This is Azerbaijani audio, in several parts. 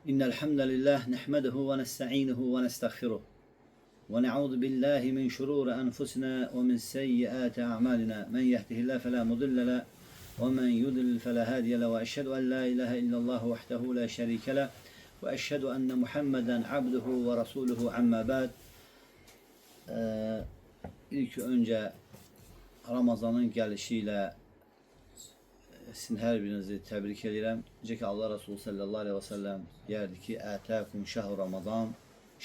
İnnel hamdelellahi nahmeduhu ve nestainuhu ve nestağfiruh. Ve na'udzu billahi min şururi enfusina ve min seyyiati a'malina. Men yehdihillahu fela mudille le ve men yudlil fela hadiye le ve eşhedü en la ilahe illallah vahdehu la şerike le ve eşhedü enne Muhammeden abduhu ve rasuluhu amma ba'd. İlk önce Ramazanın gəlişi ilə sizin hər birinizi təbrik edirəm. Necə ki Allah Resulü sallallahu aleyhi və səlləm deyərdi ki, "Ətəkum şəhru Ramazan,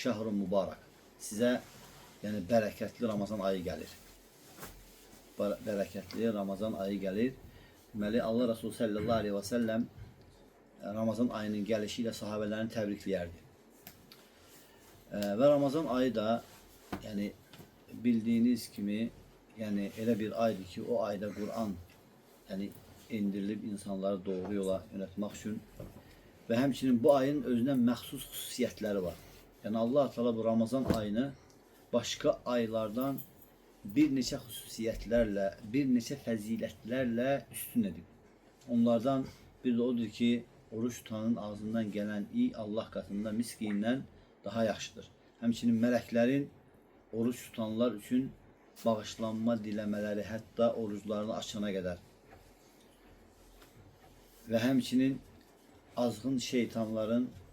şəhrun mübarək." Sizə yəni bərəkətli Ramazan ayı gəlir. Bərəkətli Ramazan ayı gəlir. Deməli Allah Resulü sallallahu aleyhi və səlləm Ramazan ayının gəlişi ilə sahabələrini təbrikləyərdi. Və Ramazan ayı da yəni bildiyiniz kimi yəni elə bir aydır ki, o ayda Quran yəni endirilib insanları doğru yola yönəltmək üçün və həmçinin bu ayın özünə məxsus xüsusiyyətləri var. Yəni Allah Teala bu Ramazan ayını başqa aylardan bir neçə xüsusiyyətlərlə, bir neçə fəzilətlərlə üstün edib. Onlardan bir də odur ki, oruç tutanın ağzından gələn iy Allah qatında misk iyindən daha yaxşıdır. Həmçinin mələklərin oruç tutanlar üçün bağışlanma diləmələri hətta oruclarını açana qədər və həmçinin azğın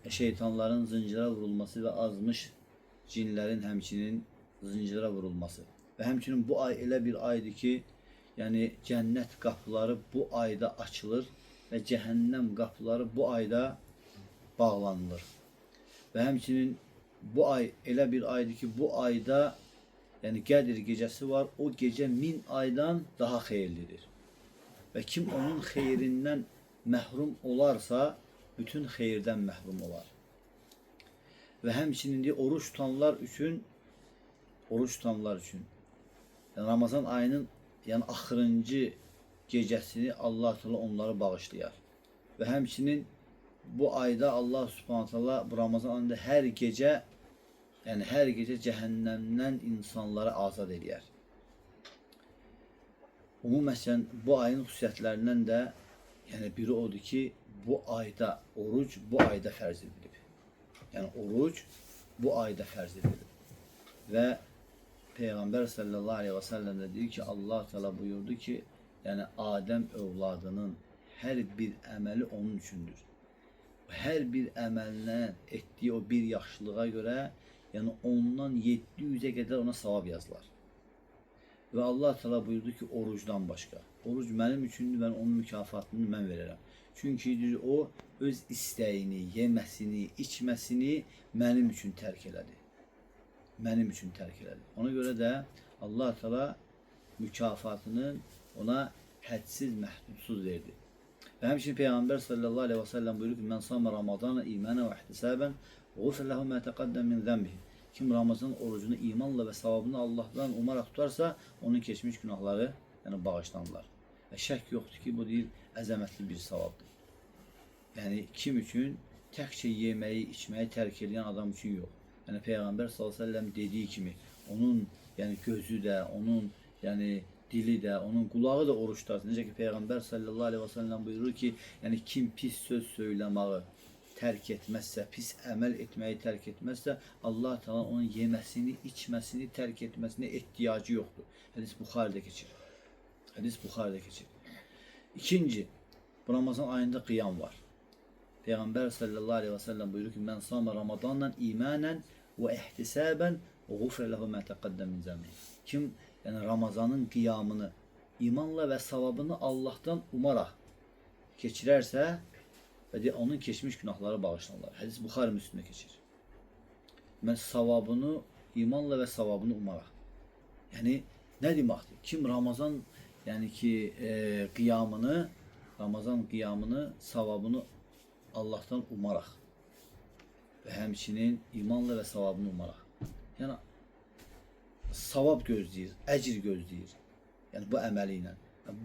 şeytanların zıncıra vurulması və azmış cinlərin həmçinin zıncıra vurulması. Və həmçinin bu ay elə bir aydır ki, yəni cənnət qapıları bu ayda açılır və cəhənnəm qapıları bu ayda bağlanılır. Və həmçinin bu ay elə bir aydır ki, bu ayda yəni Qədir gecəsi var. O gecə 1000 aydan daha xeyirlidir. Və kim onun xeyrindən məhrum olarsa, bütün xeyirdən məhrum olar. Və həmçinin də oruç tutanlar üçün yəni Ramazan ayının yəni axırıncı gecəsini Allah Teala onları bağışlayar. Və həmçinin bu ayda Allah Subhanahu taala bu Ramazan ayında hər gecə yəni hər gecə cəhənnəmdən insanları azad eləyər. Ümumən bu ayın xüsusiyyətlərindən də yəni biri odur ki, bu ayda oruc bu ayda fərz edilib. Yəni oruc bu ayda fərz edilib. Və Peyğəmbər sallallahu aleyhi və səlləm də deyir ki, Allah Teala buyurdu ki, yəni Adəm övladının hər bir əməli onun üçündür. Hər bir əməlinə etdiyi o bir yaxşılığa görə, yəni ondan 700-ə qədər ona savab yazılar. Və Allah Teala buyurdu ki, orucdan başqa. Oruc mənim üçündür, mən onun mükafatını mən verərəm. Çünki deyir, o öz istəyini, yeməsini, içməsini mənim üçün tərk elədi. Mənim üçün tərk elədi. Ona görə də Allah Teala mükafatını ona hədsiz, məhdudsuz verdi. Və həmçinin Peyğəmbər sallallahu aleyhi və səlləm buyurur ki, "Mən sama Ramazana imanan və ihtisaban, ğufir lehu ma təqaddəm min zənbihi." Kim Ramazan orucunu imanla və savabını Allahdan umaraq tutarsa, onun keçmiş günahları yəni bağışlanırlar. Və şək yoxdur ki, bu deyir əzəmətli bir savabdır. Yəni kim üçün? Təkcə yeməyi, içməyi tərk edən adam üçün yox. Yəni Peyğəmbər sallallahu əleyhi və səlləm dediyi kimi, onun yəni gözü də, onun yəni dili də, onun qulağı da oruçdadır. Necə ki Peyğəmbər sallallahu əleyhi və səlləm buyurur ki, yəni kim pis söz söyləməyi tərk etməzsə, pis əməl etməyi tərk etməzsə, Allah Teala onun yeməsini, içməsini tərk etməsinə ehtiyacı yoxdur. Hədis Buxaridə keçir. Hədis Buxaridə keçir. İkinci, bu Ramazan ayında qiyam var. Peyğəmbər sallallahu aleyhi və səlləm buyurur ki, "Mən sama Ramazanla imanan və ihtisaban, ğufira lehu ma təqaddəm min zənbihi." Kim yəni Ramazanın qiyamını imanla və savabını Allahdan umaraq keçirərsə, və deyir, onun keçmiş günahları bağışlanırlar. Hədis Buxari Müslimdə keçir. Mən savabını imanla və savabını umaraq. Yəni nə deməkdir? Kim Ramazan yəni ki qiyamını, Ramazan qiyamını savabını Allahdan umaraq və həmçinin imanla və savabını umaraq. Yəni savab gözləyir, əcr gözləyir. Yəni bu əməli ilə.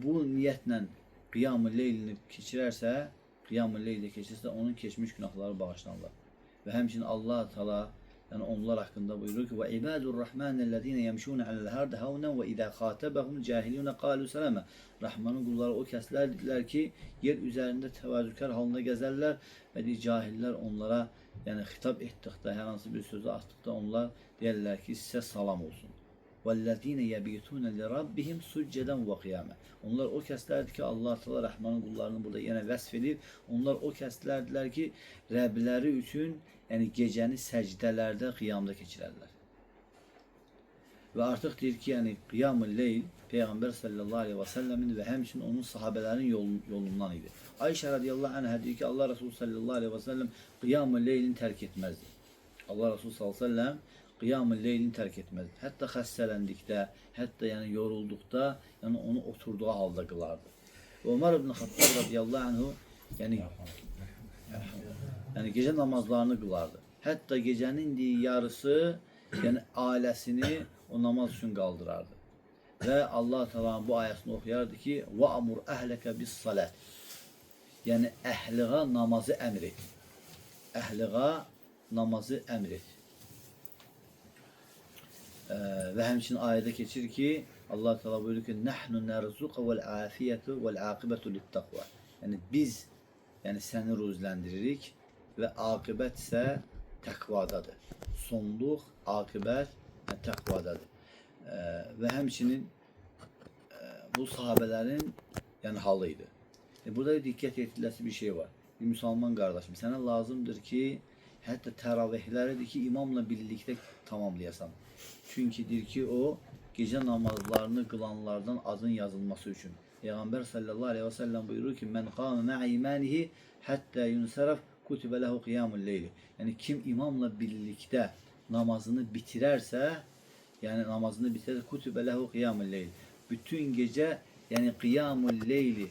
Bu niyyətlə qiyam-ı leylini keçirərsə, qiyam-ı leyli keçirsə onun keçmiş günahları bağışlanırlar. Və həmçinin Allah Teala Yəni onlar haqqında buyurur ki: "Və ibadur rahmanellezine yemşun alel ardı havnen ve iza khatabahum cahilun qalu salama." Rahmanın qulları o kəslərdirlər ki, yer üzərində təvazökar halında gəzərlər və deyir, cahillər onlara, yəni xitab etdikdə, hər hansı bir sözü atdıqda onlar deyərlər ki, sizə salam olsun. وَالَّذ۪ينَ يَبِيتُونَ لِرَبِّهِمْ سُجَّدًا وَقِيَامًا. Onlar o kəslərdir ki, Allah Teala Rəhmanın qullarını burada yenə vəsf edir. Onlar o kəslərdirlər ki, Rəbləri üçün, yəni gecəni səcdələrdə, qiyamda keçirərlər. Və artıq deyir ki, yəni qiyamul leyl Peyğəmbər sallallahu aleyhi və səlləmin və həmçinin onun sahabələrin yolundan idi. Ayşə radiyallahu anhə deyir ki, Allah Resulü sallallahu aleyhi və səlləm qiyamul leylini tərk etməzdi. Allah Resulü sallallahu aleyhi və səlləm qiyamul leylini tərk etməzdi. Hətta xəstələndikdə, hətta yəni yorulduqda, yəni onu oturduğu halda qılardı. Və Ömər ibn Xattab radiyallahu anhu yəni gecə namazlarını qılardı. Hətta gecənin yarısı, yəni ailəsini o namaz üçün qaldırardı. Və Allah Teala'nın bu ayəsini oxuyardı ki: "Və amur əhləkə bis-salat." Yəni əhliğa namazı əmr et. Əhliğa namazı əmr et. Və həmçinin ayədə keçir ki, Allah Teala buyurur ki: "Nahnu nerzuqu vel afiyetu vel akibetu lit-takva." Yəni biz, yəni səni ruzləndiririk və aqibət isə təqvadadır. Sonluq, aqibət yəni təqvadadır. Və həmçinin bu sahabələrin yəni halı idi. Burada diqqət ediləsi bir şey var. Bir müsəlman qardaşım, sənə lazımdır ki, hətta təravihləri ki, imamla birlikdə tamamlayasan. Çünki deyir ki, o gecə namazlarını qılanlardan adın yazılması üçün. Peyğəmbər sallallahu aleyhi və səlləm buyurur ki: "Mən qamə mə'a imanihi həttə yunsərəf kutibə lehu qiyamul leyli." Yəni kim imamla birlikdə namazını bitirərsə, yəni namazını bitirərsə kutibə lehu qiyamul leyli. Bütün gecə, yəni qiyamul leyli,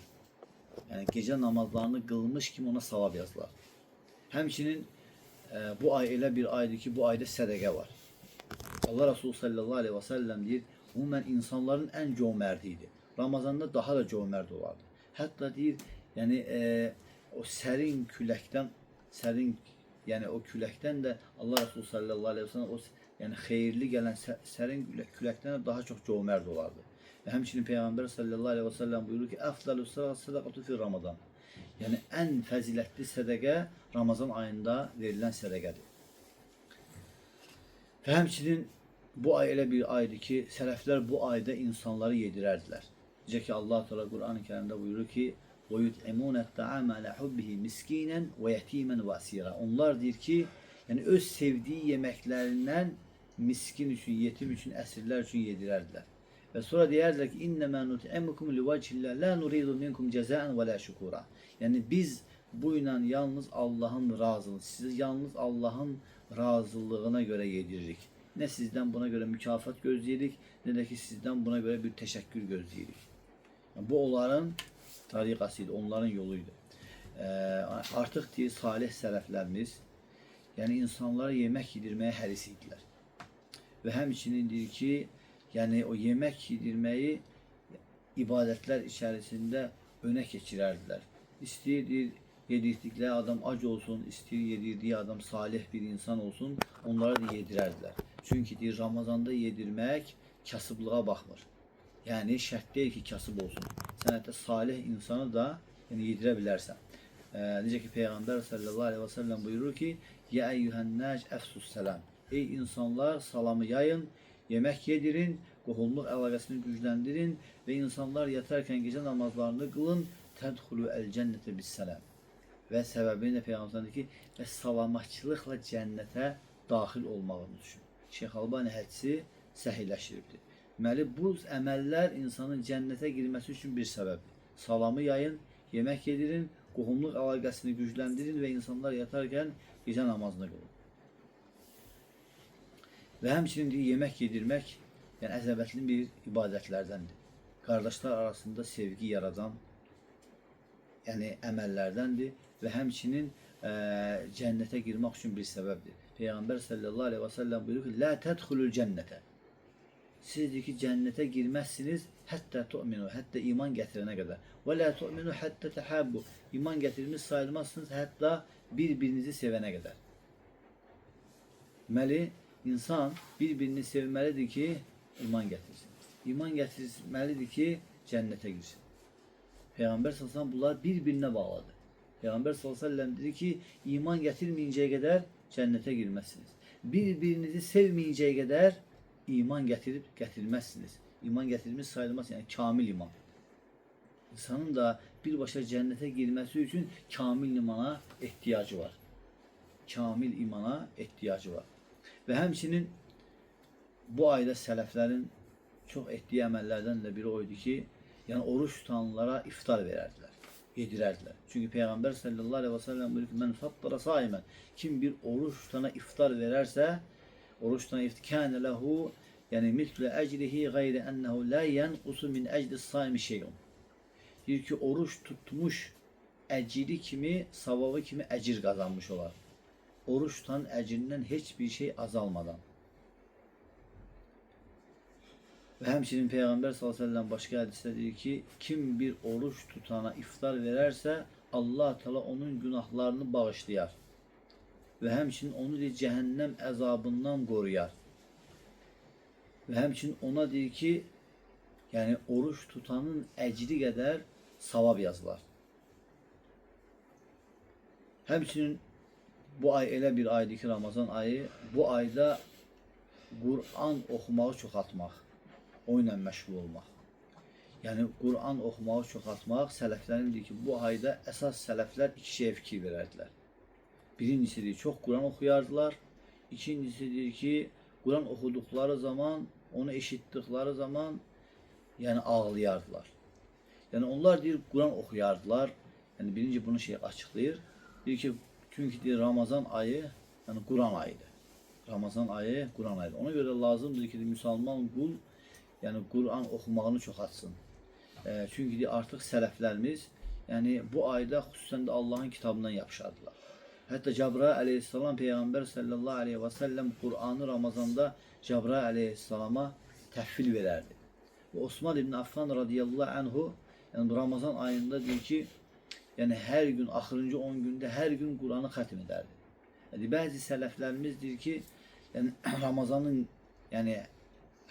yəni gecə namazlarını qılmış kimi ona savab yazılar. Həmçinin bu ay elə bir aydır ki, bu ayda sədəqə var. Allah Resulü sallallahu aleyhi və səlləm deyir, ümumən insanların ən cömərdi idi. Ramazanda daha da cömərd olardı. Hətta deyir, yəni o sərin küləkdən, sərin, yəni o küləkdən də Allah Resulü sallallahu aleyhi və səlləm o yəni xeyirli gələn sərin küləkdən də daha çox cömərd olardı. Və həmçinin Peyğəmbər sallallahu aleyhi və səlləm buyurur ki: "Əfdalus sadaqatu fi Ramazan." Yəni ən fəzilətli sədəqə Ramazan ayında verilən sədəqədir. Və həmçinin bu ay elə bir aydır ki, sələflər bu ayda insanları yedirərdilər. Necə ki, Allah Teala Qur'an-ı Kərimdə buyurur ki: "Və yut'imun et-ta'ama ala hubbihi miskinen və yetimen və asira." Onlar deyir ki, yəni öz sevdiyi yeməklərindən miskin üçün, yetim üçün, əsirlər üçün yedirərdilər. Və sonra deyərdilər ki: "İnnemâ nut'imukum livecihillah la nuridu minkum cezaen və la şükura." Yəni biz bu ilə yalnız Allahın razılığı, sizi yalnız Allahın razılığına görə yediririk. Nə sizdən buna görə mükafat gözləyirik, nə də ki sizdən buna görə bir təşəkkür gözləyirik. Yəni, bu onların tariqası idi, onların yolu idi. Artıq deyir, salih sələflərimiz, yəni insanlara yemək yedirməyə həris idilər. Və həmçinin deyir ki, yəni o yemək yedirməyi ibadətlər içərisində önə keçirərdilər. İstəyir deyir, yedirdikləri adam ac olsun, istəyir yedirdiyi adam salih bir insan olsun, onlara da yedirərdilər. Çünki deyir, Ramazanda yedirmək kasıblığa baxmır. Yəni şərt deyil ki, kasıb olsun. Sən hətta salih insanı da yəni yedirə bilərsən. Necə ki Peyğəmbər sallallahu aleyhi və səlləm buyurur ki: "Yə eyyuhən-nas əfsus səlam." Ey insanlar, salamı yayın, yemək yedirin, qohumluq əlaqəsini gücləndirin və insanlar yatarkən gecə namazlarını qılın, tədxulu əl-cənnətə bis-səlam. Və səbəbini də Peyğəmbər deyir ki, və salamatçılıqla cənnətə daxil olmağınız üçün. Şeyx Albani hədisi səhihləşdiribdir. Deməli, bu əməllər insanın cənnətə girməsi üçün bir səbəbdir. Salamı yayın, yemək yedirin, qohumluq əlaqəsini gücləndirin və insanlar yatarkən gecə namazını qılın. Və həmçinin deyir, yemək yedirmək yəni əzəmətli bir ibadətlərdəndir. Qardaşlar arasında sevgi yaradan yəni əməllərdəndir və həmçinin cənnətə girmək üçün bir səbəbdir. Peyğəmbər sallallahu aleyhi və səlləm buyurur ki: "La tədxulul cənnətə." Siz deyir ki, cənnətə girməzsiniz hətta tu'minu, hətta iman gətirənə qədər. Və la tu'minu hətta təhabbu. İman gətirmiş sayılmazsınız hətta bir-birinizi sevənə qədər. Deməli, insan bir-birini sevməlidir ki, iman gətirsin. İman gətirməlidir ki, cənnətə girsin. Peyğəmbər sallallahu əleyhi və səlləm bunları bir-birinə bağladı. Peyğəmbər sallallahu əleyhi və səlləm dedi ki, iman gətirməyincəyə qədər cənnətə girməzsiniz. Bir-birinizi sevməyincəyə qədər iman gətirib gətirməzsiniz. İman gətirmiş sayılmaz, yəni kamil iman. İnsanın da birbaşa cənnətə girməsi üçün kamil imana ehtiyacı var. Kamil imana ehtiyacı var. Və həmçinin bu ayda sələflərin çox etdiyi əməllərdən də biri o idi ki, yəni oruç tutanlara iftar verərdilər, yedirərdilər. Çünki Peyğəmbər sallallahu əleyhi və səlləm buyurur ki, "Mən fattara saimen" kim bir oruç tutana iftar verərsə, oruç tutana iftar kânə lehu, yəni mislu ecrihi gayri ennehu la yenqusu min ecri saimi şey'un. Deyir ki, oruç tutmuş əcri kimi, savabı kimi əcir qazanmış olar. Oruç tutan əcrindən heç bir şey azalmadan. Və həmçinin Peyğəmbər sallallahu əleyhi və səlləm başqa hədisdə deyir ki, kim bir oruç tutana iftar verərsə, Allah Teala onun günahlarını bağışlayar. Və həmçinin onu deyir, cəhənnəm əzabından qoruyar. Və həmçinin ona deyir ki, yəni oruç tutanın əcri qədər savab yazılar. Həmçinin bu ay elə bir aydır ki, Ramazan ayı, bu ayda Qur'an oxumağı çoxaltmaq, o ilə məşğul olmaq. Yəni Qur'an oxumağı çoxaltmaq, sələflərin deyir ki, bu ayda əsas sələflər iki şeyə fikir verərdilər. Birincisi deyir, çox Qur'an oxuyardılar. İkincisi deyir ki, Qur'an oxuduqları zaman, onu eşitdikləri zaman, yəni ağlayardılar. Yəni onlar deyir, Qur'an oxuyardılar. Yəni birinci bunu şey açıqlayır. Deyir ki, çünki deyir, Ramazan ayı, yəni Qur'an ayıdır. Ramazan ayı Qur'an ayıdır. Ona görə lazımdır ki, müsəlman qul, yəni Qur'an oxumağını çoxaltsın. Çünki deyir, artıq sələflərimiz, yəni bu ayda xüsusən də Allahın kitabından yapışardılar. Hətta Cəbrail əleyhissalam Peyğəmbər sallallahu əleyhi və səlləm Qur'anı Ramazanda Cəbrail əleyhissalama təhvil verərdi. Və Osman ibn Affan radiyallahu anhu, yəni Ramazan ayında deyir ki, yəni hər gün axırıncı 10 gündə hər gün Qur'anı xətm edərdi. Yəni bəzi sələflərimiz deyir ki, yəni Ramazanın, yəni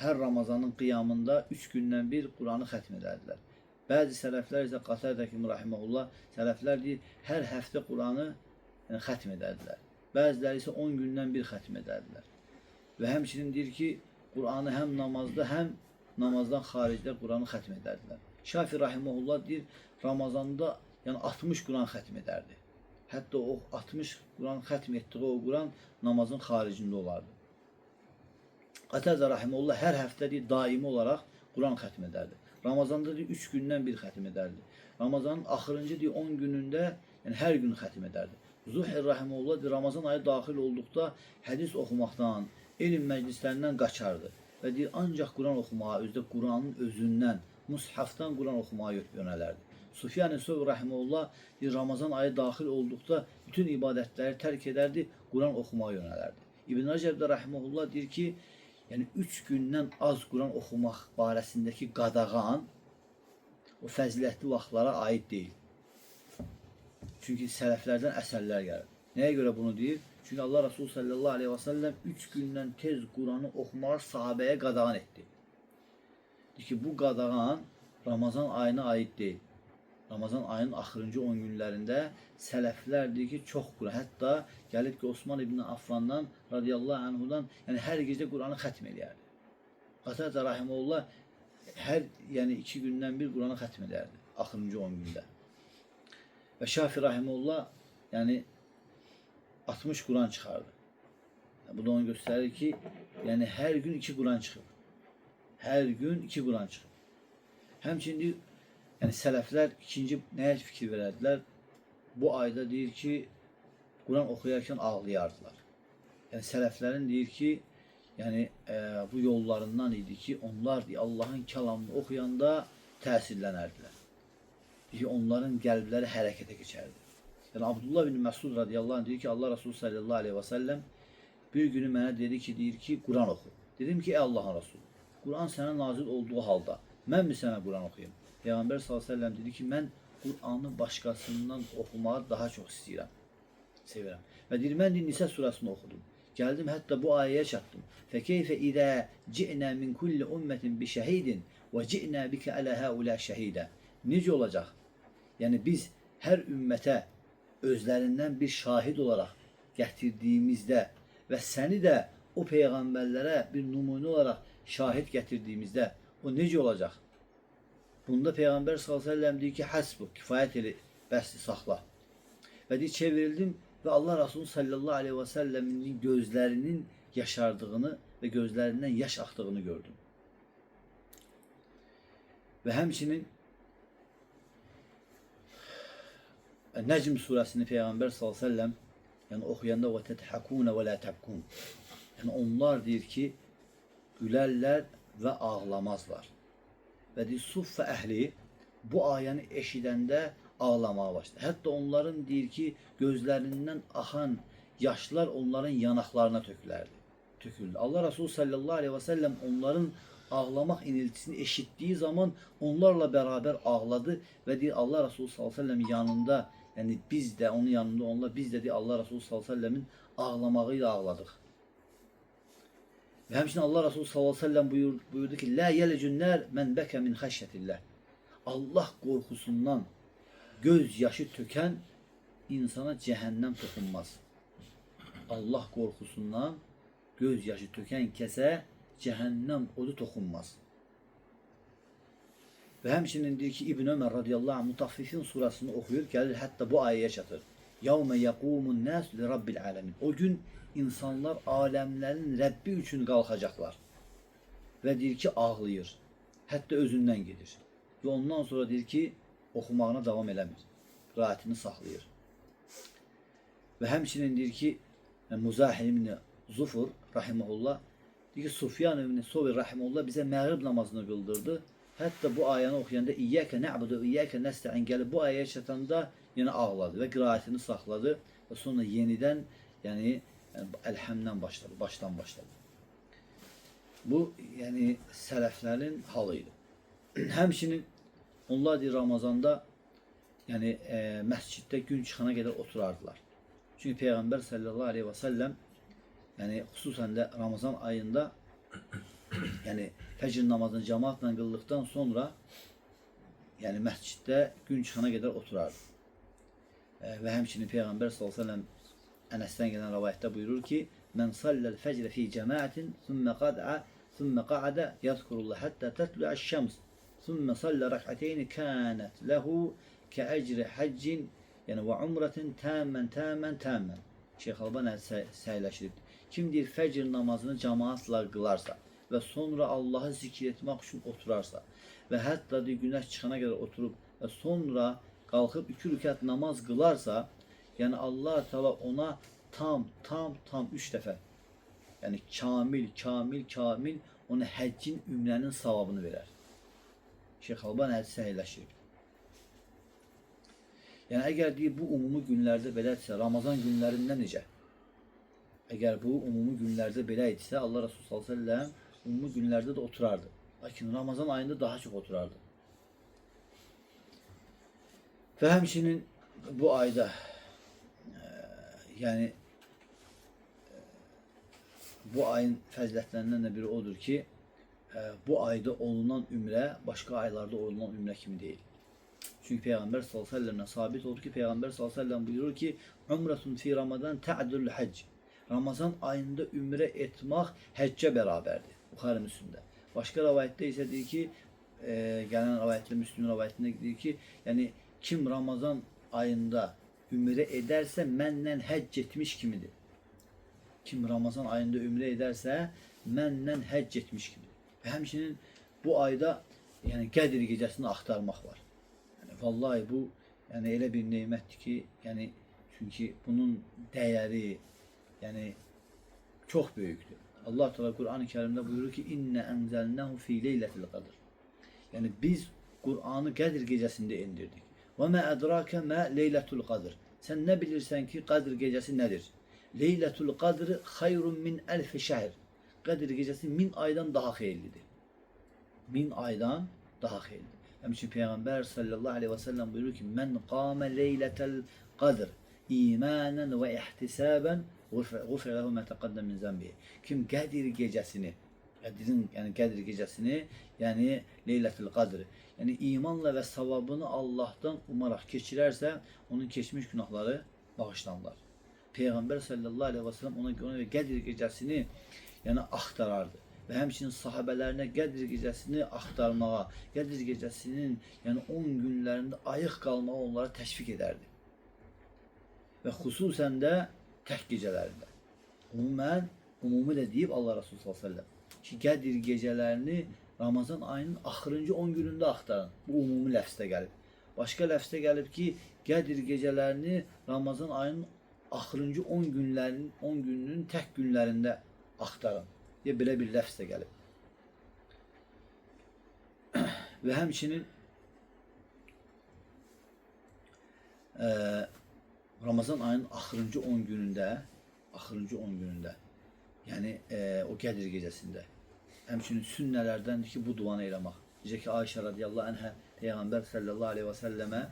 hər Ramazanın qiyamında 3 gündən bir Qur'anı xətm edərdilər. Bəzi sələflər isə Qatədə kimi rahimehullah, sələflər deyir, hər həftə Qur'anı yəni xətm edərdilər. Bəziləri isə 10 gündən bir xətm edərdilər. Və həmçinin deyir ki, Qur'anı həm namazda, həm namazdan xaricdə Qur'anı xətm edərdilər. Şafi rahimehullah deyir, Ramazanda yəni 60 Qur'an xətm edərdi. Hətta o 60 Qur'an xətm etdiyi o Qur'an namazın xaricində olardı. Qatədə rahimehullah hər həftə deyir, daimi olaraq Qur'an xətm edərdi. Ramazanda deyir, 3 gündən bir xətm edərdi. Ramazanın axırıncı deyir, 10 günündə yəni hər gün xətm edərdi. Zuhir rahimehullah deyir, Ramazan ayı daxil olduqda hədis oxumaqdan, elm məclislərindən qaçardı. Və deyir, ancaq Quran oxumağa, özdə Quranın özündən, mushafdan Quran oxumağa yönələrdi. Sufyan-ı Sövr rahimehullah deyir, Ramazan ayı daxil olduqda bütün ibadətləri tərk edərdi, Quran oxumağa yönələrdi. İbn Rəcəb də rahimehullah deyir ki, yəni 3 gündən az Quran oxumaq barəsindəki qadağan o fəzilətli vaxtlara aid deyil. Çünki sələflərdən əsərlər gəlir. Nəyə görə bunu deyir? Çünki Allah Resulü sallallahu aleyhi və səlləm 3 gündən tez Quranı oxumağı sahabəyə qadağan etdi. Deyir ki, bu qadağan Ramazan ayına aid deyil. Ramazan ayının axırıncı 10 günlərində sələflər deyir ki, çox Quran. Hətta gəlib ki, Osman ibn Affandan radiyallahu anhudan, yəni hər gecə Quranı xətm eləyərdi. Qatədə rahimehullah hər yəni 2 gündən bir Quranı xətm edərdi axırıncı 10 gündə. Və Şafi rahimehullah yəni 60 Quran çıxardı. Yəni, bu da onu göstərir ki, yəni hər gün 2 Quran çıxıb. Hər gün 2 Quran çıxıb. Həmçinin deyir, yəni sələflər ikinci nəyə fikir verərdilər? Bu ayda deyir ki, Quran oxuyarkən ağlayardılar. Yəni sələflərin deyir ki, yəni bu yollarından idi ki, onlar deyir, Allahın kəlamını oxuyanda təsirlənərdilər. Deyir ki, onların qəlbləri hərəkətə keçərdi. Yəni Abdullah bin Məsud radiyallahu anh deyir ki, Allah Resulü sallallahu aleyhi və səlləm bir günü mənə dedi ki, deyir ki, Quran oxu. Dedim ki, ey Allahın Resulü, Quran sənə nazil olduğu halda mən mi sənə Quran oxuyum? Peyğəmbər sallallahu əleyhi və səlləm dedi ki, mən Qur'anı başqasından oxumağı daha çox istəyirəm, sevirəm. Və deyir, mən deyir, Nisə surəsini oxudum. Gəldim hətta bu ayəyə çatdım. Fəkeyfə izə ci'nə min kulli ummetin bi şəhidin və ci'nə bikə alə həulə şəhidə. Necə olacaq? Yəni biz hər ümmətə özlərindən bir şahid olaraq gətirdiyimizdə və səni də o peyğəmbərlərə bir nümunə olaraq şahid gətirdiyimizdə o necə olacaq? Bunda Peyğəmbər sallallahu əleyhi və səlləm deyir ki, həsbu, kifayət elə, bəsdir, saxla. Və deyir, çevrildim və Allah Resulü sallallahu aleyhi və səlləmin gözlərinin yaşardığını və gözlərindən yaş axdığını gördüm. Və həmçinin Nəcm surəsini Peyğəmbər sallallahu əleyhi və səlləm yəni oxuyanda və tədhakuna və la təbkun. Yəni onlar deyir ki, gülərlər və ağlamazlar. Və deyir, Suffa əhli bu ayəni eşidəndə ağlamağa başladı. Hətta onların deyir ki, gözlərindən axan yaşlar onların yanaqlarına tökülərdi. Töküldü. Allah Resulü sallallahu aleyhi və səlləm onların ağlamaq iniltisini eşitdiyi zaman onlarla beraber ağladı və deyir Allah Resulü sallallahu aleyhi və səlləm yanında, yəni biz də onun yanında onunla biz də deyir Allah Resulü sallallahu aleyhi və səlləmin ağlamağı ilə ağladıq. Və həmçinin Allah Resulü sallallahu aleyhi və səlləm buyurdu ki, Lə yelecün nər mən bəkə min xəşyətillah. Allah qorxusundan göz yaşı tökən insana cəhənnəm toxunmaz. Allah qorxusundan göz yaşı tökən kəsə cəhənnəm odu toxunmaz. Və həmçinin deyir ki, İbn Ömər radiyallahu anh Mutaffifin surasını oxuyur, gəlir hətta bu ayəyə çatır. Yevme yequmun nas li rabbil alamin. O gün insanlar aləmlərin Rəbbi üçün qalxacaqlar. Və deyir ki, ağlayır. Hətta özündən gedir. Və ondan sonra deyir ki, oxumağına davam eləmir. Qiraətini saxlayır. Və həmçinin deyir ki, Muzahir ibn Zufur rahimehullah deyir ki, Sufyan ibn Sovir rahimehullah bizə məğrib namazını qıldırdı. Hətta bu ayəni oxuyanda İyyəkə nə'budu və İyyəkə nəstə'in gəlib bu ayəyə çatanda yenə ağladı və qiraətini saxladı və sonra yenidən yəni Əlhəmdən başladı, başdan başladı. Bu yəni sələflərin halı idi. Həmçinin onlar deyir Ramazanda yəni məsciddə gün çıxana qədər oturardılar. Çünki Peyğəmbər sallallahu aleyhi və səlləm yəni xüsusən də Ramazan ayında yəni fəcr namazını cəmaatla qıldıqdan sonra yəni məsciddə gün çıxana qədər oturardı. Və həmçinin Peyğəmbər sallallahu əleyhi və səlləm Ənəsdən gələn rəvayətdə buyurur ki, Mən salləl fəcrə fi cəmaətin sümmə qad'a sümmə qa'ada yəzkurullah həttə tətlu'əş-şəms sümmə sallə rək'əteyni kânət lehu kəəcri həccin yəni və umrətin təmmən təmmən təmmən. Şeyx Albani səhihləşdirib. Kim deyir fəcr namazını cəmaatla qılarsa və sonra Allahı zikr etmək üçün oturarsa və hətta deyir, günəş çıxana qədər oturub və sonra qalxıb 2 rükət namaz qılarsa, yəni Allah Teala ona tam, tam, tam 3 dəfə, yəni kamil, kamil, kamil ona həccin, ümrənin savabını verər. Şeyx Albani hədisi səhihləşdirib. Yəni əgər deyir bu ümumi günlərdə belədirsə, Ramazan günlərində necə? Əgər bu ümumi günlərdə belə idisə, Allah Resulü sallallahu əleyhi və səlləm ümumi günlərdə də oturardı. Lakin Ramazan ayında daha çox oturardı. Və həmçinin bu ayda yəni bu ayın fəzilətlərindən də biri odur ki, bu ayda olunan ümrə başqa aylarda olunan ümrə kimi deyil. Çünki Peyğəmbər sallallahu əleyhi və səlləmlə sabit oldu ki, Peyğəmbər sallallahu əleyhi və səlləm buyurur ki, Umratun fi Ramazan ta'dul həcc. Ramazan ayında ümrə etmək həccə bərabərdir. Buxarı Müslimdə. Başqa rəvayətdə isə deyir ki, gələn rəvayətdə Müslim rəvayətində deyir ki, yəni kim Ramazan ayında ümrə edərsə mənlə həcc etmiş kimidir. Kim Ramazan ayında ümrə edərsə mənlə həcc etmiş kimidir. Və həmçinin bu ayda yəni Qədir gecəsini axtarmaq var. Yəni vallahi bu yəni elə bir nemətdir ki, yəni çünki bunun dəyəri yəni çox böyükdür. Allah Teala Qur'an-ı Kərimdə buyurur ki: "İnne enzelnahu fi leyletil qadr." Yəni biz Qur'anı Qədir gecəsində endirdik. Və mə ədrake mə leyletul qadr. Sən nə bilirsən ki, Qədir gecəsi nədir? Leyletul qadr xayrun min elfi şəhr. Qədir gecəsi 1000 aydan daha xeyirlidir. 1000 aydan daha xeyirlidir. Həmçinin Peyğəmbər sallallahu aleyhi və səlləm buyurur ki: "Mən qamə leyletel qadr imanan və ihtisaban Ğufirə lehu mə təqəddəm min zənbihi. Kim Qədir gecəsini, Qədirin, yəni Qədir gecəsini, yəni Leylətul Qadr, yəni imanla və savabını Allahdan umaraq keçirərsə, onun keçmiş günahları bağışlanırlar. Peyğəmbər sallallahu əleyhi və səlləm ona görə Qədir gecəsini, yəni axtarardı. Və həmçinin sahabələrinə Qədir gecəsini axtarmağa, Qədir gecəsinin, yəni 10 günlərində ayıq qalmağa onlara təşviq edərdi. Və xüsusən də tək gecələrində. Ümumən, ümumi də deyib Allah Resulü sallallahu əleyhi və səlləm ki, Qədir gecələrini Ramazan ayının axırıncı 10 günündə axtarın. Bu ümumi ləfzdə gəlib. Başqa ləfzdə gəlib ki, Qədir gecələrini Ramazan ayının axırıncı 10 günlərinin 10 gününün tək günlərində axtarın. Deyə belə bir ləfz də gəlib. Və həmçinin Ramazan ayının axırıncı 10 günündə, axırıncı 10 günündə, yəni o Qədir gecəsində, həmçinin sünnələrdəndir ki, bu duanı eləmək. Necə ki, Ayşə radiyallahu anhə Peyğəmbər sallallahu aleyhi və səlləmə,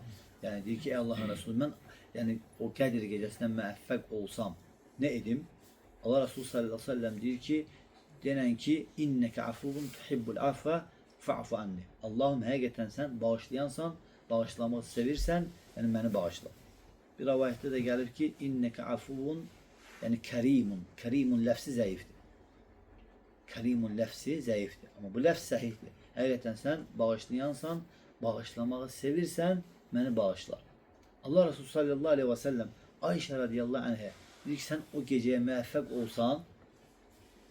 yəni deyir ki, ey Allahın Resulü, mən yəni o Qədir gecəsində müvəffəq olsam, nə edim? Allah Resulü sallallahu aleyhi və səlləm deyir ki, denən ki, innəkə afuvun tuhibbul afva fa'fu anni. Allahım, həqiqətən sən bağışlayansan, bağışlamaq sevirsən, yəni məni bağışla. Bir rəvayətdə də gəlir ki, innəkə afuvun, yəni kərimun, kərimun ləfsi zəifdir. Kərimun ləfsi zəifdir. Amma bu ləfs səhihdir. Həqiqətən sən bağışlayansan, bağışlamağı sevirsən, məni bağışla. Allah Resulü sallallahu aleyhi və səlləm Ayşə radiyallahu anhə deyir ki, sən o gecəyə müvəffəq olsan,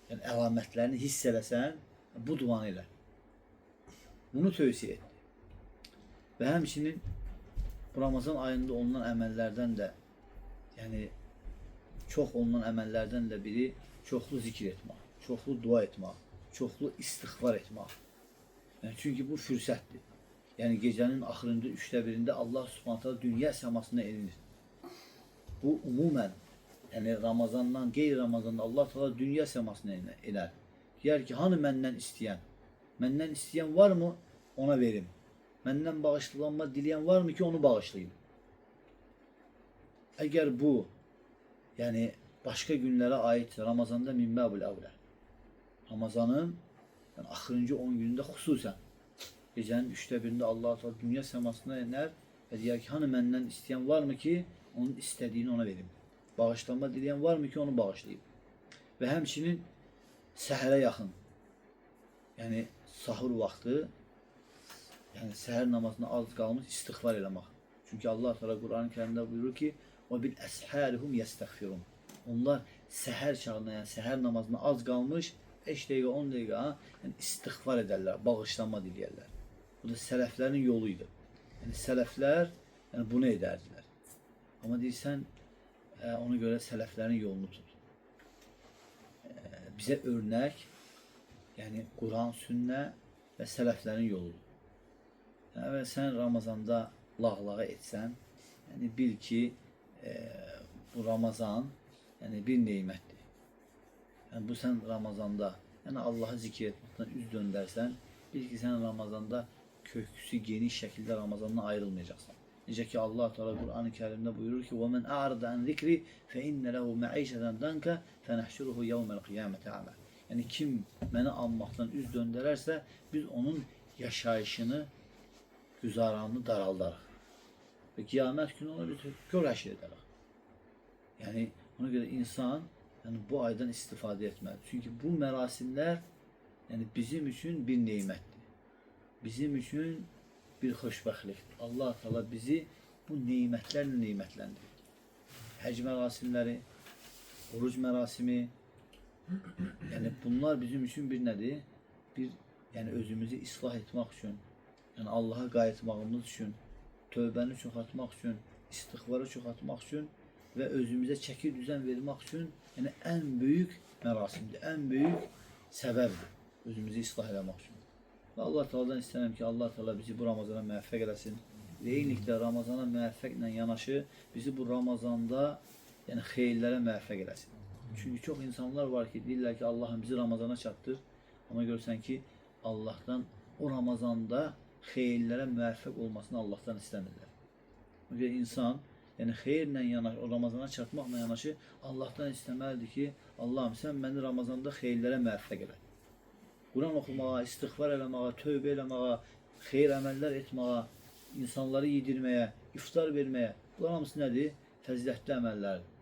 yəni əlamətlərini hiss eləsən, bu duanı elə. Bunu tövsiyə etdi. Və həmçinin bu Ramazan ayında olunan əməllərdən də, yəni çox olunan əməllərdən də biri çoxlu zikr etmək, çoxlu dua etmək, çoxlu istiğfar etmək. Yəni, çünki bu fürsətdir. Yəni gecənin axırıncı 3də 1-ində Allah Subhanahu taala dünya səmasına enilir. Bu umumən, yəni Ramazandan, qeyri-Ramazanda Allah Taala dünya səmasına enər. Deyər ki, hanı məndən istəyən? Məndən istəyən varmı? Ona verim. Məndən bağışlanma diləyən varmı ki, onu bağışlayayım? Əgər bu, yəni başqa günlərə aidsə, Ramazanda min babul əvlə. Ramazanın yəni, axırıncı 10 günündə xüsusən gecənin 3də 1-ində Allah Taala dünya səmasına enər və deyər ki, hanı məndən istəyən varmı ki, onun istədiyini ona verim. Bağışlanma diləyən varmı ki, onu bağışlayayım. Və həmçinin səhərə yaxın, yəni sahur vaxtı, yəni səhər namazına az qalmış istiğfar eləmək. Çünki Allah Teala Qur'an-ı Kərimdə buyurur ki, "Və bil əsharihum yestəğfirun." Onlar səhər çağına, yəni səhər namazına az qalmış 5 dəqiqə, 10 dəqiqə, yəni istiğfar edərlər, bağışlanma diləyərlər. Bu da sələflərin yolu idi. Yəni sələflər yəni bunu edərdilər. Amma deyirsən, ona görə sələflərin yolunu tut. Bizə örnək, yəni Quran, sünnə və sələflərin yoludur. Yəni, və sən Ramazanda lağlağa etsən, yəni bil ki, bu Ramazan yəni bir nemətdir. Yəni bu sən Ramazanda, yəni Allahı zikr etməkdən üz döndərsən, bil ki, sən Ramazanda köksü geniş şəkildə Ramazandan ayrılmayacaqsan. Necə ki Allah Teala Qur'an-ı Kərimdə buyurur ki: "Və men a'rada an zikri fe inne lehu ma'işeten danka fenahşuruhu yevmel qiyameti a'ma." Yəni kim məni anmaqdan üz döndərərsə, biz onun yaşayışını, güzaranını daraldarıq. Və qiyamət günü onu bir kör həşr edərik. Yəni ona görə insan yəni bu aydan istifadə etməlidir. Çünki bu mərasimlər yəni bizim üçün bir nemətdir. Bizim üçün bir xoşbəxtlikdir. Allah Teala bizi bu nemətlərlə nemətləndirir. Həcc mərasimləri, oruc mərasimi, yəni bunlar bizim üçün bir nədir? Bir, yəni özümüzü islah etmək üçün, yəni Allaha qayıtmağımız üçün, tövbəni çoxaltmaq üçün, istiğfarı çoxaltmaq üçün və özümüzə çəki düzən vermək üçün, yəni ən böyük mərasimdir, ən böyük səbəbdir özümüzü islah eləmək üçün. Və Allah Teala'dan istəyirəm ki, Allah Teala bizi bu Ramazana müvəffəq eləsin. Və eyniliklə Ramazana müvəffəqlə yanaşı bizi bu Ramazanda yəni xeyirlərə müvəffəq eləsin. Çünki çox insanlar var ki, deyirlər ki, Allahım bizi Ramazana çatdır. Amma görsən ki, Allahdan o Ramazanda xeyirlərə müvəffəq olmasını Allahdan istəmirlər. Ona görə insan Yəni xeyirlə yanaşı, o Ramazana çatmaqla yanaşı Allahdan istəməlidir ki, Allahım sən məni Ramazanda xeyirlərə müvəffəq elə. Quran oxumağa, istiğfar eləməyə, tövbə eləməyə, xeyir əməllər etməyə, insanları yedirməyə, iftar verməyə. Bunlar hamısı nədir? Fəzilətli əməllərdir.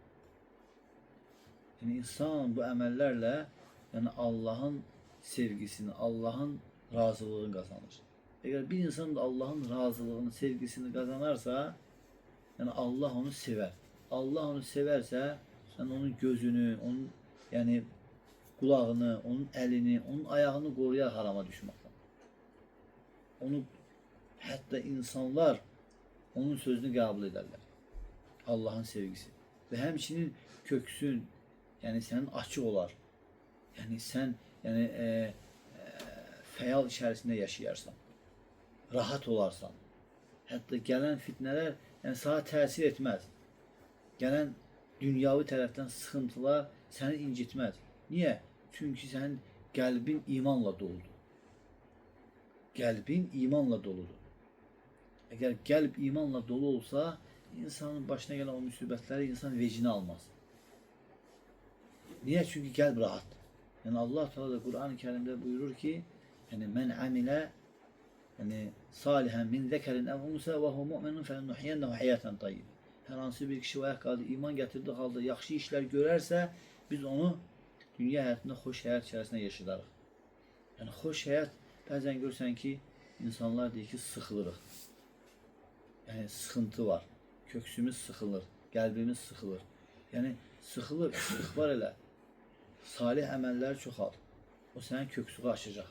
Yəni insan bu əməllərlə yəni Allahın sevgisini, Allahın razılığını qazanır. Əgər bir insan da Allahın razılığını, sevgisini qazanarsa, yəni Allah onu sevər. Allah onu sevərsə, sən onun gözünü, onun yəni qulağını, onun əlini, onun ayağını qoruyar harama düşməkdən. Onu hətta insanlar onun sözünü qəbul edərlər. Allahın sevgisi. Və həmçinin köksün, yəni sənin açıq olar. Yəni sən yəni fəyal içərisində yaşayarsan. Rahat olarsan. Hətta gələn fitnələr yəni sana təsir etməz. Gələn dünyavi tərəfdən sıxıntılar səni incitməz. Niyə? Çünki sənin qəlbin imanla doludur. Qəlbin imanla doludur. Əgər qəlb imanla dolu olsa, insanın başına gələn o müsibətləri insan vecinə almaz. Niyə? Çünki qəlb rahatdır. Yəni Allah Teala da Qur'an-ı Kerimdə buyurur ki, yəni men amilə yəni salihan min zekerin ev unsa ve hu mu'minun felenuhyiyennehu hayaten tayyib. Hər hansı bir kişi və ya qadın iman gətirdiyi halda yaxşı işlər görərsə, biz onu dünya həyatında xoş həyat içərisində yaşadarıq. Yəni xoş həyat bəzən görsən ki, insanlar deyir ki, sıxılırıq. Yəni sıxıntı var. Köksümüz sıxılır, qəlbimiz sıxılır. Yəni sıxılır, istiğfar elə. Salih əməlləri çoxalt. O sənin köksünü açacaq.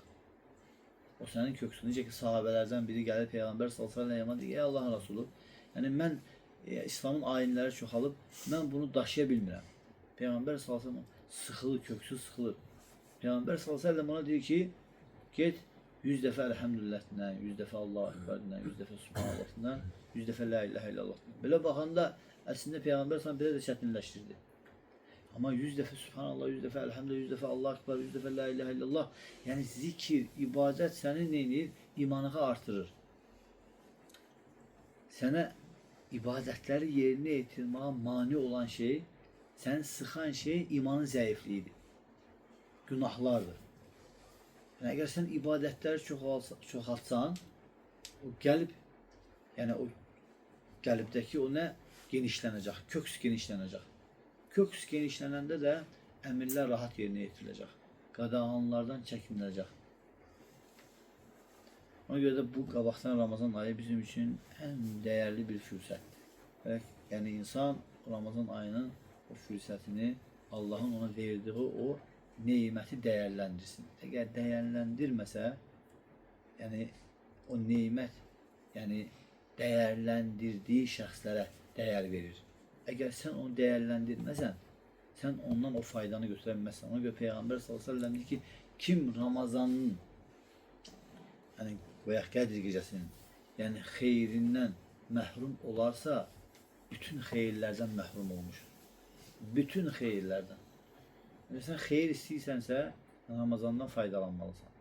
O sənin köksünü. Necə ki sahabələrdən biri gəlir Peyğəmbər sallallahu əleyhi və səlləm deyir: "Ey Allahın Rəsulu, yəni mən İslamın ayinləri çoxalıb, mən bunu daşıya bilmirəm." Peyğəmbər sallallahu əleyhi və səlləm sıxılır, köksü sıxılır. Peyğəmbər sallallahu əleyhi və səlləm ona deyir ki, get 100 dəfə Elhamdülillahdən, 100 dəfə Allahu Ekberdən, 100 dəfə Subhanallahdan, 100 dəfə La ilahe illallahdan. Belə baxanda əslində Peyğəmbər sallallahu belə də çətinləşdirdi. Amma 100 dəfə Subhanallah, 100 dəfə Elhamdülillah, 100 dəfə Allahu Ekber, 100 dəfə La ilahe illallah. Yəni zikir, ibadət səni nə edir? İmanını artırır. Sənə ibadətləri yerinə yetirməyə mane olan şey, səni sıxan şey imanın zəifliyidir. Günahlardır. Yəni əgər sən ibadətləri çoxaltsan, o qəlb, yəni o qəlbdəki o nə genişlənəcək, köks genişlənəcək. Köks genişlənəndə də əmrlər rahat yerinə yetiriləcək. Qadağanlardan çəkiniləcək. Ona görə də bu qabaqdan Ramazan ayı bizim üçün ən dəyərli bir fürsətdir. Və yəni insan Ramazan ayının o fürsətini Allahın ona verdiyi o neməti dəyərləndirsin. Əgər dəyərləndirməsə, yəni o nemət, yəni dəyərləndirdiyi şəxslərə dəyər verir. Əgər sən onu dəyərləndirməsən, sən ondan o faydanı götürə bilməzsən. Ona görə Peyğəmbər sallallahu əleyhi və səlləm deyir ki, kim Ramazanın, yəni və ya Qədr gecəsinin, yəni xeyrindən məhrum olarsa, bütün xeyirlərdən məhrum olmuş. Bütün xeyirlərdən. Yəni sən xeyir istəyirsənsə, Ramazandan faydalanmalısan.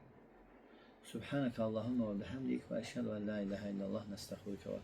Subhanəkə Allahumma və bihamdik və əşhədu ən la ilahə illallah nəstəğfiruke və.